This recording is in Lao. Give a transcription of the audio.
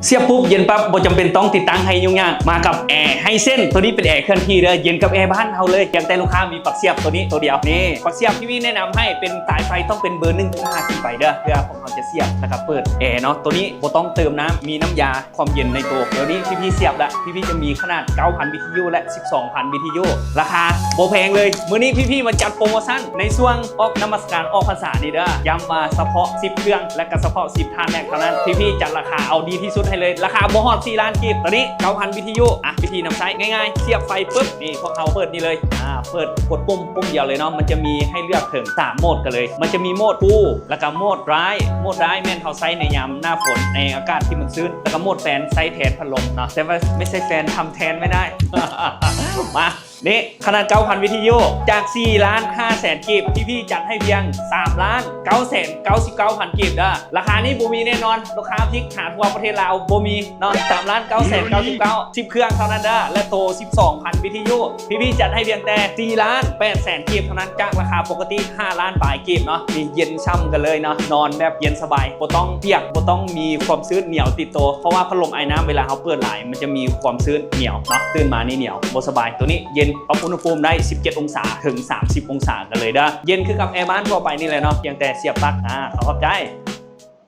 ສຽບປຸບເຢັນປັບ ບໍ່ຈຳເປັນຕ້ອງຕິດຕັ້ງໃຫ້ຫຍຸ້ງຍາກ. ມາກັບແອໄຮເຊັນ ໂຕນີ້ເປັນແອເຄື່ອນທີ່ເດີ້ ເຢັນກັບແອບ້ານເຮົາເລີຍ. ພຽງແຕ່ລູກຄ້າມີປັກສຽບໂຕນີ້ໂຕດຽວ. ນີ້ ປັກສຽບທີ່ມີແນະນຳໃຫ້ເປັນສາຍໄຟ ຕ້ອງເປັນເບີໜຶ່ງຈຸດຫ້າຂຶ້ນໄປເດີ້ ເພື່ອພວກເຮົາຈະສຽບ ແລ້ວກໍເປີດແອເນາະ. ໂຕນີ້ບໍ່ຕ້ອງເຕີມນ້ຳ ມີນ້ຳຢາຄວາມເຢັນໃນໂຕ. ໂຕນີ້ທີ່ພີ່ສຽບລະ ທີ່ພີ່ຈະມີຂະໜາດເກົ້າພັນ BTU ແລະ ສິບສອງພັນ BTU ລາຄາບໍ່ແພງເລີຍ. ມື້ນີ້ພີ່ໆມາຈັດໂປຣໂມຊັນໃນຊ່ວງອອກນະມັດສະການອອກພັນສານີ້ເດີ້ ຢ້ຳວ່າສະເພາະສິບເຄື່ອງ ແລະກໍສະເພາະສິບທ່ານແຮກເທົ່ານັ້ນ. ພີ່ໆຈັດລາຄາເອົາດີທີ່ສຸດໃຫ້ເລີຍ ລາຄາບໍ່ຮອດສີ່ລ້ານກີບ. ໂຕນີ້ເກົ້າພັນ BTU ອ່ະ ວິທີນຳໃຊ້ງ່າຍໆ ສຽບໄຟປຶບ ນີ້ພວກເຮົາເປີດນີ້ເລີຍ ອ່າ ເປີດກົດປຸ່ມປຸ່ມດຽວເລີຍເນາະ. ມັນຈະມີໃຫ້ເລືອກເຖິງສາມໂໝດກັນເລີຍ ມັນຈະມີໂໝດຄູລ ແລ້ວກໍໂໝດດຣາຍ. ໂໝດດຣາຍແມ່ນເຮົາໃຊ້ໃນຍາມໜ້າຝົນ ໃນອາກາດທີ່ມັນຊື້ນ ແລ້ວກໍໂໝດແຟນໃຊ້ແທນພັດລົມເນາະ ແຕ່ວ່າໄມ່ໃຊ່ແຟນ ທຳແທນໄມ່ໄດ້. ມາ ນີ້ຂະໜາດເກົ້າພັນ BTU ຈາກສີ່ລ້ານຫ້າແສນກີບ ພີ່ໆຈັດໃຫ້ພຽງສາມລ້ານເກົ້າແສນເກົ້າສິບເກົ້າພັນກີບເດີ້. ລາຄານີ້ບໍ່ມີແນ່ນອນ ລູກຄ້າພິກຫາທົ່ວປະເທດລາວບໍ່ມີເນາະ. ສາມລ້ານເກົ້າແສນເກົ້າສິບເກົ້າ ສິບເຄື່ອງເທົ່ານັ້ນເດີ້ ແລະໂຕສິບສອງພັນ BTU ພີ່ໆຈັດໃຫ້ພຽງແຕ່ສີ່ລ້ານແປດແສນກີບເທົ່ານັ້ນ ຈາກລາຄາປົກກະຕິຫ້າລ້ານປາຍກີບເນາະ. ນີ້ເຢັນຊ່ຳກັນເລີຍເນາະ ນອນແບບເຢັນສະບາຍ ບໍ່ຕ້ອງປຽກ ບໍ່ຕ້ອງມີຄວາມຊື້ນໜຽວຕິດໂຕ ເພາະວ່າພັດລົມອາຍນ້ຳເວລາເຮົາເປີດຫຼາຍ ມັນຈະມີຄວາມຊື້ນໜຽວເນາະ ຕື່ນມານີ້ໜຽວບໍ່ສະບາຍ. ໂຕນີ້ເຢັນ ປັບອຸນຫະພູມໄດ້ສິບເຈັດອົງສາເຖິງສາມສິບອົງສາກັນເລີຍເດີ້. ເຢັນຄືກັບແອບ້ານທົ່ວໄປນີ້ແຫຼະເນາະ ພຽງແຕ່ສຽບປລັກ. ອ່າ ຂໍຂອບໃຈ.